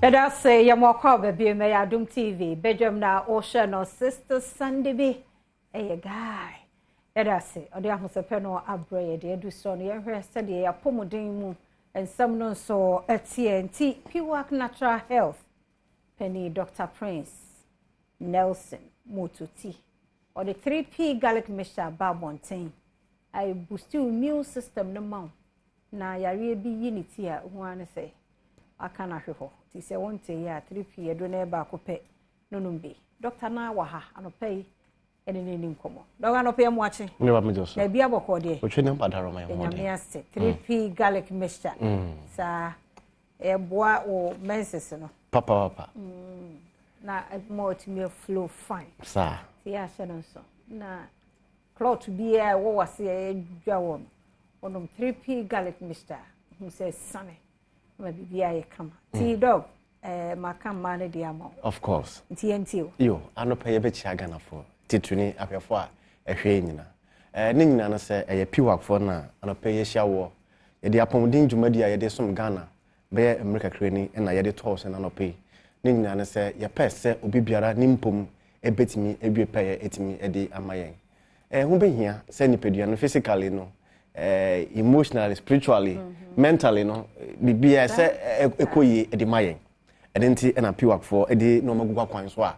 Yɛda ase yɛ mo akɔ aba bio mɛyɛ Adom TV badwam na wohwɛ no. Sister Sunday bi ɛyɛ guy. Yɛda ase ɔde ahosɛpɛ no abrɛ yɛ deɛ adu soɔ no. Yɛhwɛ sɛdeɛ yɛapɔmuden mu nsɛm no nso ɛteɛ. Nti Piwak Natural Health panyin Dr Prince Nelson Mototi ɔde 3P garlic mixture aba abɔnten a boost immune system no ma wo na yareɛ bi yi ne ti a ho ara ne sɛ aka no ahwe hɔ. Nti sɛ wonte yɛ a, 3P ɛdo no yɛ baako pɛ no nom bi. Dɔkta na wɔ ha anɔpa yi ɛne ne ni nkɔmmɔ. Dɔkta, anɔpa yɛ mo akye. Ne ba megye so. Na ebi abɔkɔ deɛ? Otwe ne mpadaro ma yɛ. Nyame ase. 3P garlic mixture saa ɛboa wɔ menses no. Papa papa. Na ma ɔtumi flow fine. Saa. Nti yɛ ahyɛ no nso na clot biara ɛwɔ wase a ɛdwa wɔ no, wɔnom 3P garlic mixture hu sɛ sane ma biribiara yɛ kama. Nti doc, maka mmaa no deɛ ama wo. Of course. Nti yɛntie o. Yo, anɔpɛ yɛbɛkyia Ghanafoɔ titiri ne ahwɛfoɔ a ɛhwɛ yɛn nyinaa. Ne nyinaa no sɛ ɛyɛ Piwakfoɔ no a anɔpɛ yɛhyia wɔ yɛde apɔmuden dwumadi a yɛde som Ghana bɛyɛ mmerɛ kakra ni ɛna yɛde tɔɔ so no anɔpɛ yi. Ne nyinaa no sɛ yɛpɛ sɛ obi biara ne mpom ɛbɛtumi awie pɛyɛ ɛtumi ɛde ama yɛn. Ɛho bɛhia sɛ nipadua no physically no, emotionally, spiritually, mentally no, biribiara sɛ ɛkɔ yie ɛde ma yɛn. Ɛno nti ɛna Piwakfoɔ ɛde nneɛma gugu akwan so a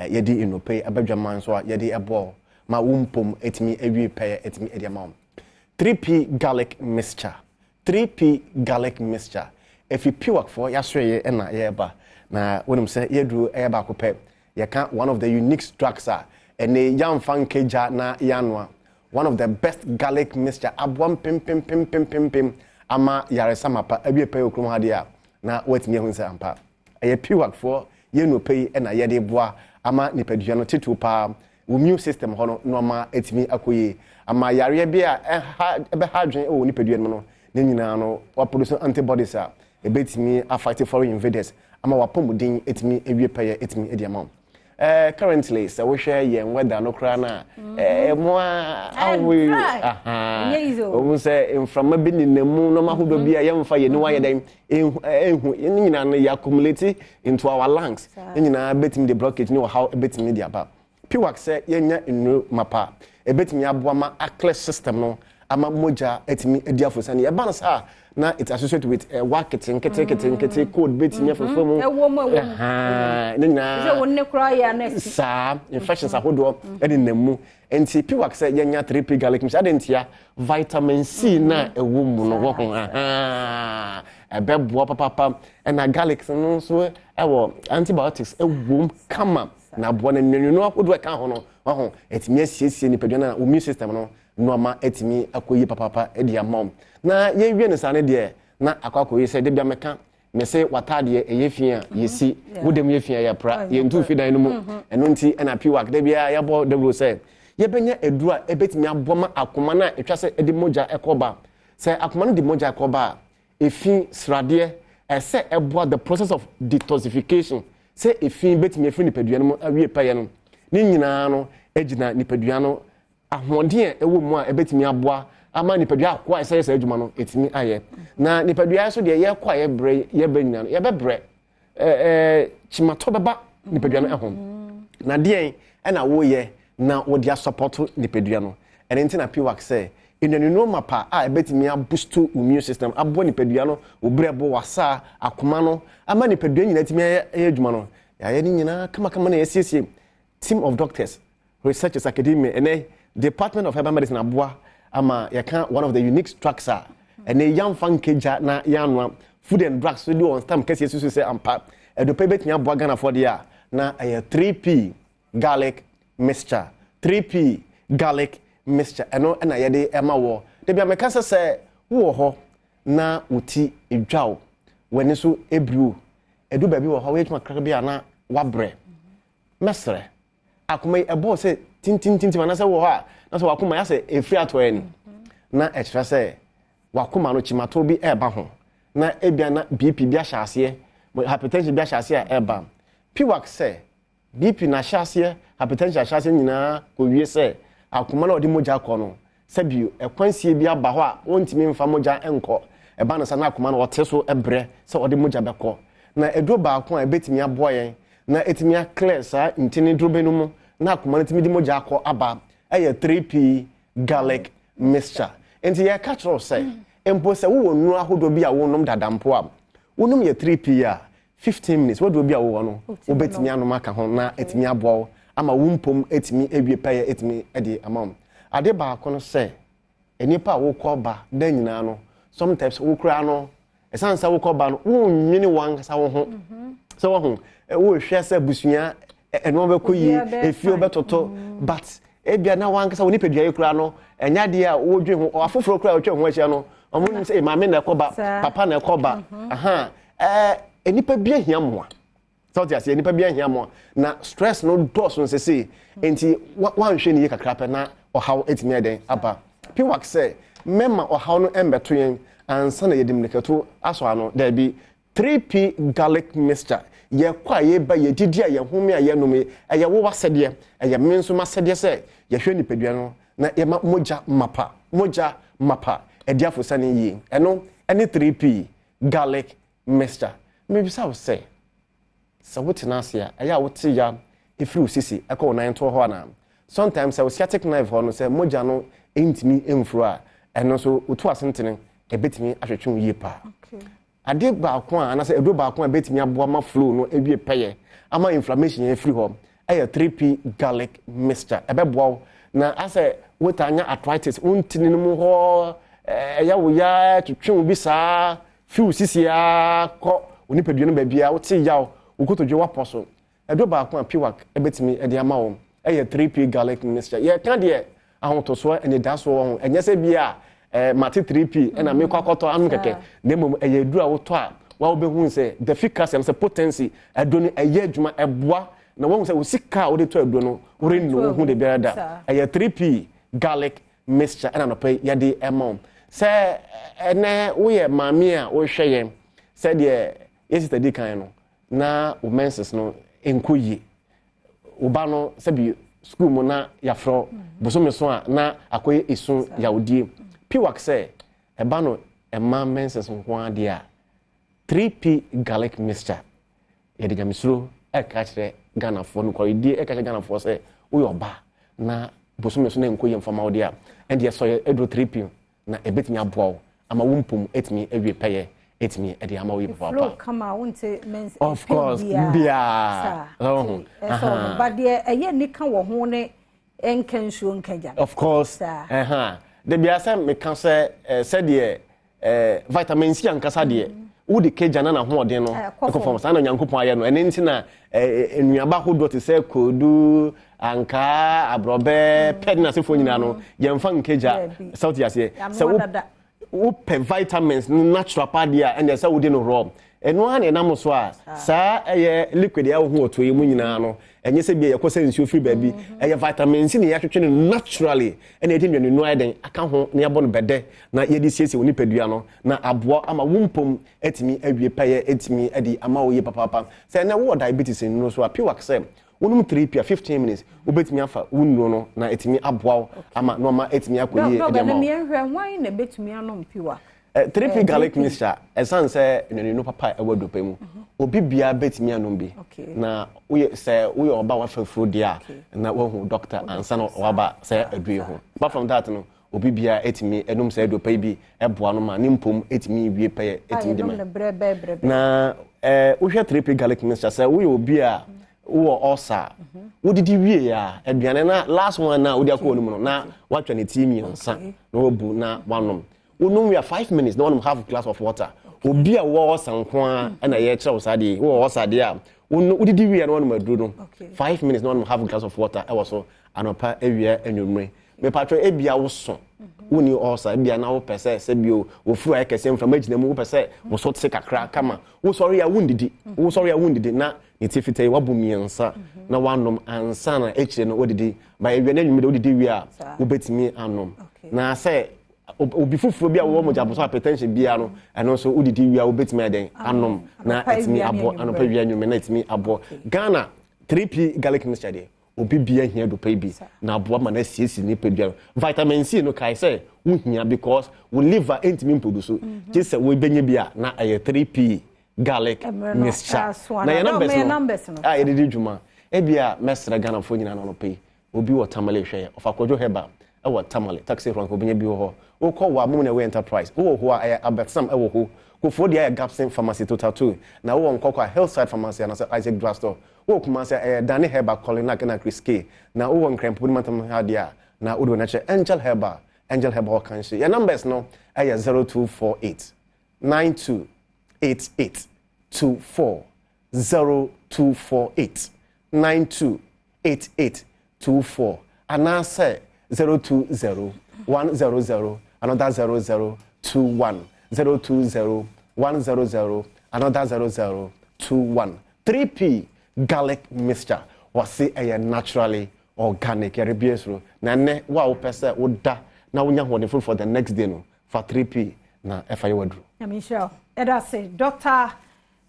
yɛde nnɔpɛ yi abadwaman so a yɛde ɛbɔ ma wo mpom ɛtumi awie pɛyɛ ɛtumi ɛde ama wo. 3P garlic mixture, 3P garlic mixture ɛfi Piwakfoɔ yɛasoɛyɛ ɛna yɛreba. Na wonim sɛ yɛduru ɛyɛ baako pɛ, yɛka one of the unique drugs a ɛne yɛamfa nkagya na yɛanoa, one of the best garlic mixture aboa mpempempempempempem ama yaresa mapa awie pɛyɛ okurom ha deɛ a na watumi ahu sɛ ampa ɛyɛ Piwakfoɔ yɛn nnɔpɛ yi ɛna yɛde boa ama nipadua no titiriw paa wo immune system hɔ no nneɛma atumi akɔ yie ama yareɛ bi a ɛha ɛbɛha adwene wɔ nipadua no mu no ne nyinaa no waproduce antibodies a ɛbɛtumi afight foreign invaders ama wapɔmuden atumi awie pɛyɛ atumi adi ama wo. Currently sɛ wohwɛ yɛn weather no koraa no a ɛmo awe ɔmu sɛ mframa bi nenam mu nneɛma ahodoɔ bi a yɛmfa yɛn niwa yɛ dɛn ɛnhu ne nyinaa no yɛ accumulate into our lungs. Ne nyinaa bɛtumi de blockage ne ɔhaw bɛtumi de aba. Piwak sɛ yɛnya nnuro mapa ɛbɛtumi aboa ma aclear system no ama mogya atumi adi afosane. Yɛba no saa na it's associated with ɛwa kete nkete kete nkete cold bɛtumi afefa mu. Ɛwɔ mu, ɛwɔ mu. Ne nyinaa sɛ wɔn ne koraa yɛ anasi. Saa infections ahodoɔ ɛde nam mu. Nti Piwak sɛ yɛnya 3P garlic mixture ade ntia vitamin C na ɛwɔ mu no wɔ ho ɛbɛboa papapa. Ɛna garlic no nso ɛwɔ antibiotics ɛwɔ mu kama na aboa no nnuanu ahodoɔ ɛka ho no waho ɛtumi asiesie nipadua no a immune system no nneɛma ɛtumi akɔ yie papapa ɛde ama wo. Na yɛwie no saa no deɛ na akɔ akɔ yie sɛ debia mɛka mɛsɛ w'ataadeɛ ɛyɛ fi a yɛsi wodam yɛ fi a yɛpra yɛntu fi dan no mu. Ɛno nti ɛna Piwak da biara yɛbɔ dawuro sɛ yɛbɛnya aduru a ɛbɛtumi aboa ma akoma no a ɛtwa sɛ ɛde mogya ɛkɔ ba. Sɛ akoma no de mogya ɛkɔ ba a, efi sradeɛ ɛsɛ ɛboa the process of detoxification sɛ efi bɛtumi afiri nipadua no mu awie pɛyɛ no. Ne nyinaa no gyina nipadua no ahoɔden a ɛwɔ mu a ɛbɛtumi aboa ama nipadua akoa a ɛsɛ yɛ saa adwuma no ɛtumi ayɛ. Na nipadua nso deɛ yɛkɔ a yɛbrɛ yɛbrɛ nyinaa no yɛbɛbrɛ ɛɛ ɛɛ kyimatɔ bɛba nipadua no ɛho. Na deɛn ɛna wɔyɛ na wɔde asupport nipadua no? Ɛne nti na Piwak sɛ nnuane mapa a ɛbɛtumi aboost immune system, aboa nipadua no, obrɛ bo wasa akoma no ama nipadua nyinaa tumi ayɛ adwuma no. Yɛayɛ ne nyinaa kamakama na yɛsiesie. Team of doctors, researchers, academia ɛnɛ Department of Herbal Medicine aboa ama yɛka one of the unique drugs a ɛnɛ yɛmfa nkagya na yɛanoa. Food and Drugs so de wɔn stamp kɛseɛ susu sɛ ampa ɛdopɛ bɛtumi aboa Ghanafoɔ deɛ a na ɛyɛ 3P garlic mixture. 3P garlic mixture ɛno ɛna yɛde ɛma wɔ. Debi ameka sɛ wowɔ hɔ na wo ti edwa wo, w'ani so ebiri wo, edu baabi wɔ hɔ woyɛ adwuma kakra bi a na wabrɛ, mɛsrɛ akoma yi ɛbɔɔ sɛ tintintintim anaasɛ wɔ hɔ a na sɛ wakoma yɛ sɛ efiri atɔ ani na ɛkyerɛ sɛ wakoma no kyimato bi ɛɛba ho na ebia na BP bi ahyɛ aseɛ, hypertension bi ahyɛ aseɛ a ɛɛba. Piwak sɛ BP na ahyɛ aseɛ, hypertension ahyɛ aseɛ nyinaa kɔwie sɛ akoma na ɔde mogya kɔ no sɛbi ɛkwan sie bi aba hɔ a wɔntumi mfa mogya nkɔ. Ɛba no sa na akoma no ɔte so ɛbrɛ sɛ ɔde mogya bɛkɔ. Na aduro baako a ɛbɛtumi aboa yɛn na ɛtumi aclear saa ntini dorobe no mu na akoma no tumi de mogya akɔ aba ɛyɛ 3P Garlic Mixture. Nti yɛka kyerɛ wo sɛ mpo sɛ wowɔ nnuro ahodoɔ bi a wonom dada mpo a, wonom yɛ 3P a, 15 minutes waduro bi a wowɔ no, wobɛtumi anom aka ho na ɛtumi aboa wo ama wo mpom ɛtumi awie pɛyɛ, ɛtumi de ama wo. Ade baako no sɛ nnipa a wokɔ ba da nyinaa no, sometimes wokura no, ɛsiane sɛ wokɔ ba no, wonnwene wankasa wo ho sɛ wahu wohwɛ sɛ abusua ɛnoa bɛkɔ yie, efie wobɛtoto, but ebia na wankasa wo nipadua yi koraa no ɛnyɛ adeɛ a wodwe ho. Afoforɔ koraa a wɔtwa ho ahyia no, ɔmo nim sɛ maame na ɛkɔ ba, papa na ɛkɔ ba. Aha, nnipa bi ahia mmoa sɛ wote aseɛ. Nnipa bi ahia mmoa na stress no dɔɔso nsese, nti wanhwɛ ne yie kakra pɛ na ɔhaw etumi ayɛ dɛn aba. Piwak sɛ mɛma ɔhaw no ɛmbɛto yɛn ansa na yɛde mmirikatu asɔ ano. Daabi, 3P Garlic Mixture, yɛkɔ a yɛba, yɛdidi a yɛhome a yɛnom yi, ɛyɛ wo asɛdeɛ, ɛyɛ me nso m'asɛdeɛ sɛ yɛhwɛ nipadua no na yɛma mogya mapa, mogya mapa ɛde afosane yie. Ɛno ɛne 3P Garlic Mixture. Mebisa wo sɛ, sɛ wotena ase a, ɛyɛ a wote ya ɛfiri wo sisi ɛkɔ wo nan toɔ hɔ anaa? Sometimes sɛ wo sciatic nerve hɔ no sɛ mogya no ntumi mfuro a, ɛno nso wotu ase ntene ɛbɛtumi ahwetwe wo yie paa. Adeɛ baako a anaasɛ aduro baako a ɛbɛtumi aboa ma flow no awie pɛyɛ ama inflammation yɛn firi hɔ ɛyɛ 3P Garlic Mixture. Ɛbɛboa wo na asɛ wotaa nya arthritis, wontini no mu hɔ ɛyɛ wo ya, twetwe wo bi saa fi wo sisi a kɔ wo nipadua no baabi a wote yaw, wo kotodwe wapɔ so. Aduro baako a Piwak ɛbɛtumi ɛde ama wo ɛyɛ 3P Garlic Mixture. Yɛka deɛ ahotosoɔ anidasoɔ wɔ ho, ɛnyɛ sɛ bi a mate 3P ɛna mekɔ akɔtɔ ano kɛkɛ, na mmom ɛyɛ aduro a wotɔ a wa wobɛhu sɛ the efficacy sɛ potency aduro no ɛyɛ adwuma, ɛboa na wɔhu sɛ wo sika a wode tɔ aduro no, worennu wo ho de biara da. Ɛyɛ 3P Garlic Mixture ɛna nɔpɛ yi yɛde ɛma wo. Sɛ ɛnɛ woyɛ maame a wohwɛ yɛn, sɛdeɛ yɛ sister di kan no na wo menses no nkɔ yie, wo ba no sɛbi sukuu mu na yɛafrɛ bosome so a na akɔyɛ esu yawdie, Piwak sɛ ɛba no ɛma menses nko adeɛ a, 3P Garlic Mixture, yɛde nyamesuro ɛka kyerɛ Ghanafoɔ, nokwaredie ɛka kyerɛ Ghanafoɔ sɛ woyɛ ɔbaa na bosome so na nkɔ yie mfama wo deɛ a, ɛndeɛ sɔ yɛ aduro 3P na ɛbɛtumi aboa wo ama wo mpom ɛtumi awie pɛyɛ, ɛtumi ɛde ama wo yie flow papaapa. Kama wonte mens Of course, biaa. Ɔho. Ɛsɛ ɔno ba deɛ ɛyɛ nika wɔ ho ne ɛnka nsuo nka gya. Of course. Ɛha de bia sɛ meka sɛ sɛdeɛ vitamin C ankasa deɛ wode kagya na n'ahoɔden no ɛkɔ ɛkɔ fam. Fam saa na Onyankopɔn ayɛ no. Ɛno nti na nnuaba ahodoɔ te sɛ kodu, ankaa, aborɔbɛ pɛ ne n'asefoɔ nyinaa no, yɛmfa nkagya. Daabi. Sɛ wote aseɛ Yɛanoa sɛ wo dada. Wopɛ vitamins no natural pa deɛ a, ɛnna sɛ wode no raw, ɛno ara na ɛnam so a saa ɛyɛ liquid a ɛwɔ ho wɔ toɔ yi mu nyinaa no, ɛnyɛ sɛ bia yɛkɔ sɛ nsuo firi baabi. Ɛyɛ vitamin C na yɛatwetwe no naturally, ɛna yɛde nnuane ayɛ den aka ho na yɛabɔ no bɛdɛ na yɛde siesie wo nipadua no na aboa ama wo mpom atumi awie pɛyɛ, atumi de ama wo yie papaapa. Sɛ ɛnɛ wowɔ diabetes nnuro so a, Piwak sɛ wonom 3P a, 15 minutes wobɛtumi afa wo nnuro no na ɛtumi aboa wo ama nneɛma atumi akɔ yie dɔg ɛde ama ɛna wo. Mmiɛnhwɛ hwan na ebetumi anom Piwak? 3P Garlic 3P. Mixture, ɛsiane sɛ nnuane papa a ɛwɔ adupa mu, obi biara bɛtumi anom bi. Na woyɛ sɛ woyɛ ɔba wafa furo deɛ a, na wahu doctor ansa na waba sɛ aduro yi ho. Apart from that no, obi biara ɛtumi ɛnom sɛ adupa yi bi ɛboa no ma ne mpom ɛtumi wie pɛyɛ a ɛtumi de yɛnom ma. No brɛ bɛɛ brɛ bɛɛ. Na wohwɛ 3P Garlic Mixture, sɛ woyɛ obi a wowɔ ulcer a, wodidi wie a, aduane na last one na wode akɔ wɔ no mu no na woatwa ne ti mmiɛnsa na wabu na wanom. Wonom wie a, 5 minutes na wanom half glass of water. Obi a wowɔ ulcer nko a ɛna yɛkyerɛ wo saa deɛ. Wowɔ ulcer deɛ a, wodidi wie a na wanom aduro no, 5 minutes na wanom half glass of water ɛwɔ so anɔpa, awia, anwummerɛ. Mepatwɛ, ebia wo so wonni ulcer, ebia na wopɛ sɛ sɛbio wofuru ayɛ kɛseɛ, mframa gyina mu, wopɛ sɛ wo so te kakra kama, wosɔre a wondidi, wosɔre a wondidi na ne ti fitaa yi wabɔ mmiɛnsa na wanom ansa na akyire no wodidi ba. Awia no anwummerɛ de wodidi wie a, wobɛtumi anom. Na sɛ obi foforɔ bi a wɔwɔ mogya so hypertension biara no, ɛno nso wodidi wie a, wobɛtumi ayɛ dɛn anom na Anɔpa, ɛtumi awia ne aboɔ anwummerɛ. Anɔpa, awia, anwummerɛ na ɛtumi aboɔ. Ghana 3P Garlic Mixture deɛ, obi bia hia dopa yi bi na aboa ma no asiesie nipadua no. Vitamin C no, kae sɛ wohia because wo liver ntumi mproduce, gye sɛ wobɛnya bi a na ɛyɛ 3P. Garlic Mixture. Na yɛn numbers no a yɛde di dwuma, ebia mɛsrɛ Ghanafoɔ nyinaa no anɔpa yi, obi wɔ Tamale hwɛ yɛ, ɔfa Kwadwo Herbal ɛwɔ Tamale taxi rank, obinya bi wɔ hɔ. Wokɔ wɔ Amum na ɛwɔ Enterprise, wowɔ hɔ a ɛyɛ Abɛtsam ɛwɔ hɔ. Kofoɔ deɛ ɛyɛ Gapson Pharmacy Total 2, na wowɔ Nkɔkɔ a Hillside Pharmacy anaasɛ Isaac Drugstore. Wowɔ Kumasi a ɛyɛ Dane Herbal, Kolinak ɛna Chris K, na wowɔ Nkrɛmpo ne mantam ha deɛ a na wode wɔn akyerɛ Angel Herbal, Angel Herbal Ɔkanhye. Yɛn numbers no ɛyɛ 0248 92 88 24, 0248 92 88 24, anaasɛ 020 100 another 00 21, 020 100 another 00 21. 3P Garlic Mixture, wɔse ɛyɛ naturally organic, yɛrebie soro na ɛnɛ wo a wopɛ sɛ woda na wonya ahoɔden for the next day no, fa 3P na ɛfa yɛ waduro. Nyame nhyira wo. Ɛda ase, Dr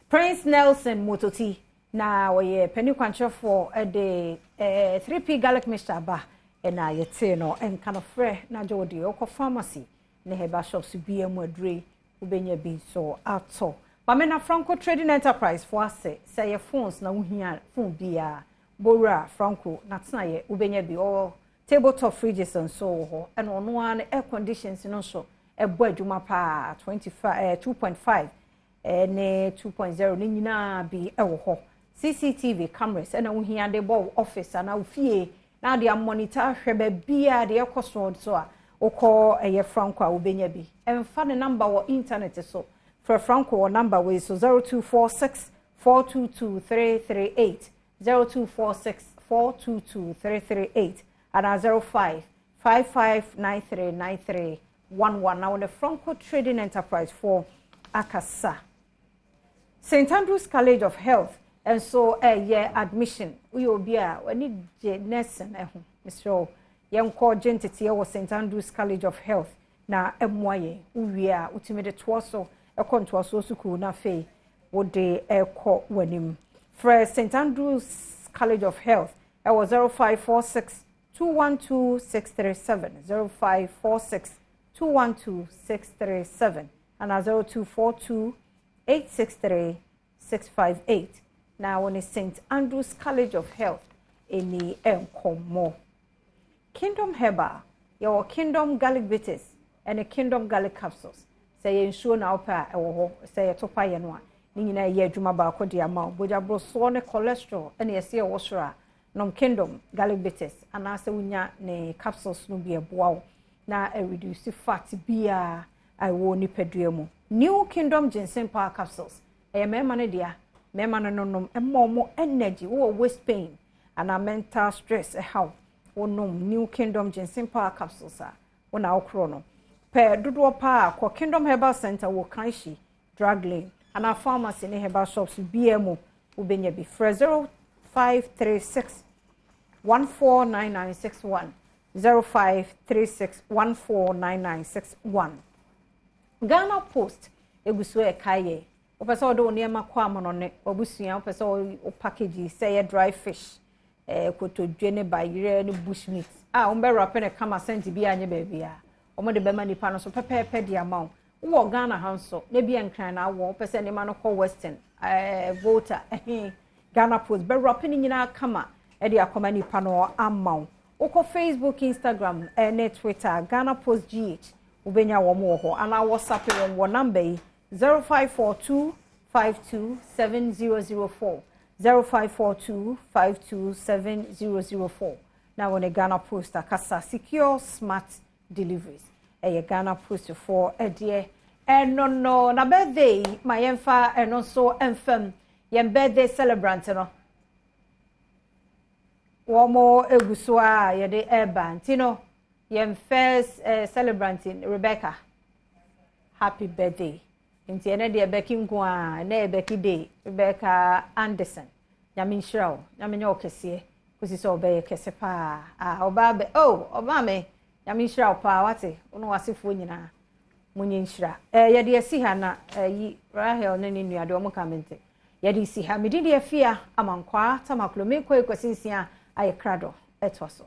Prince Nelson Mototi, na wɔyɛ panin kwankyerɛfoɔ de 3P Garlic Mixture ba ɛna yɛtee no ɛnka no. Frɛ na agye wo deɛ. Wokɔ pharmacy ne herbal shops bia mu, adure wobɛnya bi nso atɔ. Maame na Franco Trading Enterprise fo ase sɛ yɛ phones na wohia phone biara, bowura Franco na tena yɛ, wobɛnya bi. Ɔwɔ tabletop fridges nso wɔ hɔ, ɛna ɔno ara ne air conditions no nso ɛbɔ adwuma paa, 25 2.5 ɛne 2.0 ne nyinaa bi ɛwɔ hɔ. CCTV cameras ɛna wohia de bɔ office anaa wo fie na de amonitor ahwɛ baabi a deɛ ɛkɔ soɔ so a, wokɔ ɛyɛ Franco a wobɛnya bi. Ɛmfa ne number wɔ internet so, frɛ Franco wɔ number wei so: 0246 422 338, 0246 422 338, anaa 05 5593 9311, na wɔne Franco Trading Enterprise for akasa. St Andrews College of Health nso ɛyɛ admission. Woyɛ obi a w'ani gye nursing ɛho, mesrɛ wo, yɛnkɔ gye nteteɛ wɔ St Andrews College of Health na ɛmmoa yɛn. Wowie a, wotumi de toɔ so ɛkɔ ntoasoɔ sukuu na afei wode ɛkɔ w'anim. Frɛ St Andrews College of Health ɛwɔ 0546 212 637, 0546 212 637, ana 0242 863 658, na wɔne St Andrews College of Health ɛni nkɔmmɔ. Kingdom Herbal, yɛwɔ Kingdom Garlic Bitters ɛne Kingdom Garlic Capsules. Sɛ yɛ nsuo na wopɛ a, ɛwɔ hɔ. Sɛ yɛto pa yɛ no a, ne nyinaa yɛ adwuma baako de ama wo. Bogya ne cholesterol ɛne yɛsɛ yɛwɔ soro a, nom Kingdom Garlic Bitters anaasɛ wonya ne capsules no bi, ɛboa wo na ɛreduce fat biara a ɛwɔ nipadua mu. New Kingdom Ginseng Power Capsules ɛyɛ mmarima no dea. Mmarima no nonom ɛma ɔmo energy. Wowɔ waist pain anaa mental stress ɛhaw, wonom New Kingdom Ginseng Power Capsules a, wona wokorɔ no pɛ dodoɔ paa. Kɔ Kingdom Herbal Center wɔ Kanshi Drug Lane anaa pharmacy ne herbal shops biara mu, wobɛnya bi. Frɛ 0536 149961, 0536 149961. Ghana Post egu so ɛka yɛ. Wopɛ sɛ wode wo nneɛma kɔ amonɔne, wabusua, wopɛ sɛ wo package, sɛ yɛ dry fish, kotodwe ne bayerɛ ne bush meat a wɔn bɛ wrap ne kama, sɛnti bi anyɛ baabi a wɔn de bɛma nipa no so pɛpɛɛpɛ de ama wo. Wowɔ Ghana ha nso na bi Nkran na awɔ, wopɛ sɛ nneɛma no kɔ Western Volta ɛhe, Ghana Post bɛ wrap ne nyinaa kama ɛde akɔma nipa no ama wo. Wokɔ Facebook, Instagram ɛne Twitter, Ghana Post GH, wobɛnya wɔn wɔ hɔ, anaa WhatsApp wɔn wɔ number yi: 0542 527004, 0542 527004, na wɔne Ghana Post akasa. Secure smart deliveries ɛyɛ Ghana Post foɔ ɛdeɛ. Ɛno no na birthday ma yɛmfa ɛno nso mfam. Yɛn birthday celebrant no, wɔn egu so a yɛde ɛreba, nti no yɛn first celebrant, Rebecca, happy birthday. Nti ɛnɛ deɛ Becky nko a, ɛnɛ yɛ Becky day. Rebecca Anderson, Nyame nhyira wo, Nyame nyɛ wo kɛseɛ kɔsi sɛ ɔbɛyɛ kɛse paa. A ɔbaa bɛ oh, ɔbaa me, Nyame nhyira wo paa, wate wo ne w'asefoɔ nyinaa monyɛ nhyira. Yɛde asi ha na ɛyi Rahel ne ne nua deɛ ɔmo ka mente yɛde si ha. Mede deɛ fia Amankwaa Tamaklo, mekɔ Ekwasi Nsia ayɛ krado ɛtoa so.